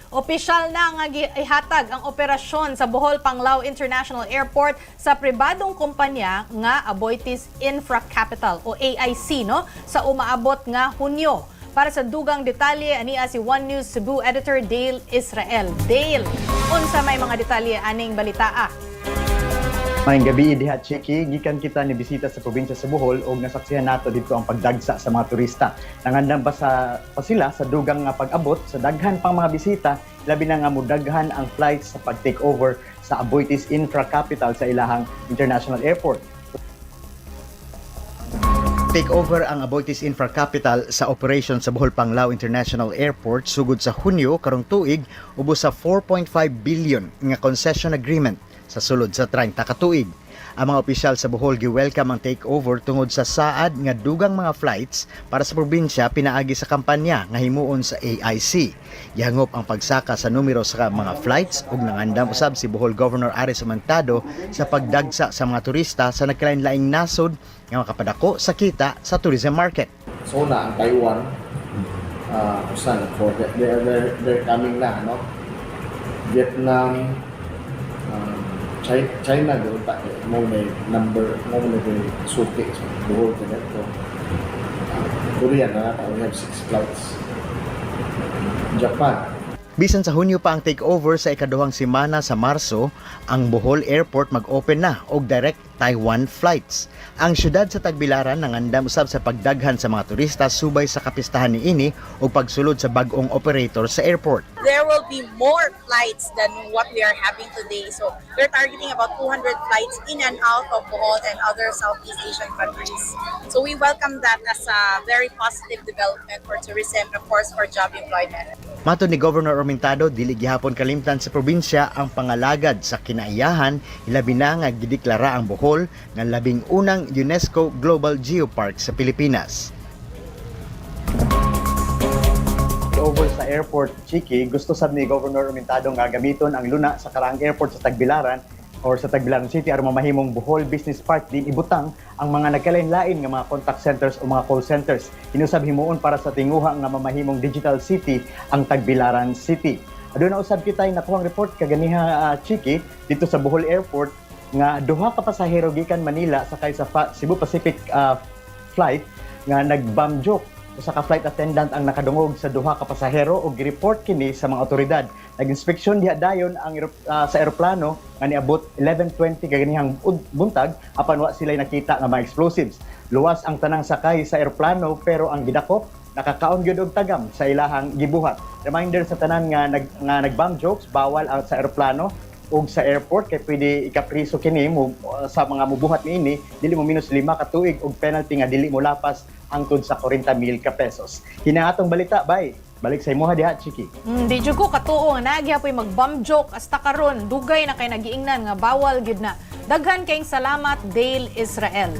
Opisyal na nga ihatag ang operasyon sa Bohol Panglao International Airport sa pribadong kumpanya nga Aboitiz Infra Capital o AIC, no, sa umaabot nga Hunyo. Para sa dugang detalye, ania si One News Cebu editor Dale Israel. Dale, unsa may mga detalye aning balitaa? Maayong gabii diha, Chiki. Gikan kita ni bisita sa probinsya sa Bohol ug nasaksihan nato dito ang pagdagsa sa mga turista. Nangandam pa sila sa dugang nga pag-abot sa daghan pang mga bisita, labi na nga mudaghan ang flights sa pag-take over sa Aboitiz Infra Capital sa ilahang international airport. Take over ang Aboitiz Infra Capital sa operation sa Bohol Panglao International Airport sugod sa Hunyo karong tuig, ubos sa 4.5 billion nga concession agreement sa sulod sa 30 ka tuig. Ang mga opisyal sa Bohol gi-welcome ang takeover tungod sa saad nga dugang mga flights para sa probinsya pinaagi sa kampanya nga himuon sa AIC. Gihangop ang pagsaka sa numero sa mga flights ug nangandam usab si Bohol Governor Aris Amantado sa pagdagsa sa mga turista sa nagkalain-laing nasod nga makapadako sa kita sa tourism market. So na ang Taiwan, usan for they're coming na, no? Vietnam, China doon ta eh, mo may number mo may suki so Bohol to didto. Korea na we have six flights. Japan. Bisan sa Hunyo pa ang takeover, sa ikaduhang semana sa Marso, ang Bohol Airport mag-open na og direct Taiwan flights. Ang syudad sa Tagbilaran nangandam usab sa pagdaghan sa mga turista subay sa kapistahan niini ug pagsulod sa bag-ong operator sa airport. There will be more flights than what we are having today. So we're targeting about 200 flights in and out of Bohol and other Southeast Asian countries. So we welcome that as a very positive development for tourism and, of course, for job employment. Matod ni Governor Ormentado, dili gihapon kalimtan sa probinsya ang pangalagad sa kinaiyahan, ilabi na nga gideklara ang Bohol nga labing unang UNESCO Global Geopark sa Pilipinas. Over sa airport, Chiki, gusto sab ni Governor Ormentado nga gamiton ang luna sa karaang airport sa Tagbilaran or sa Tagbilaran City aron mamahimong Bohol Business Park din ibutang ang mga nagkalain-lain nga mga contact centers o mga call centers. Inusab himuon para sa tinguha nga mamahimong digital city ang Tagbilaran City. Aduna usab kita nakuhang report kaganiha, Chiki, dito sa Bohol Airport nga duha ka pasahero gikan Manila sakay sa Cebu Pacific flight nga nag-bomb joke. Usa ka flight attendant ang nakadungog sa duha ka pasahero ug gireport kini sa mga otoridad. Nag-inspeksyon diha dayon ang sa eroplano nga niabot 11:20 kaganihang buntag apan wa sila nakita nga mga explosives. Luwas ang tanang sakay sa eroplano, pero ang gidakop nakakaon gyud og tagam sa ilahang gibuhat. Reminder sa tanan nga nag-bomb jokes, bawal ang sa eroplano ug sa airport kay pwede ikapriso kini mo sa mga mubuhat niini, dili mo minus 5 ka tuig og penalty nga dili mo lapas hangtod sa 40 mil ka pesos. Kina atong balita, bay. Balik sa imuha diha, Chiki. Di jud ko katuo nga naa gihapoy mag-bomb joke hasta karon. Dugay na kay nagiingnan nga bawal gyud na. Daghan kayong salamat, Dale Israel.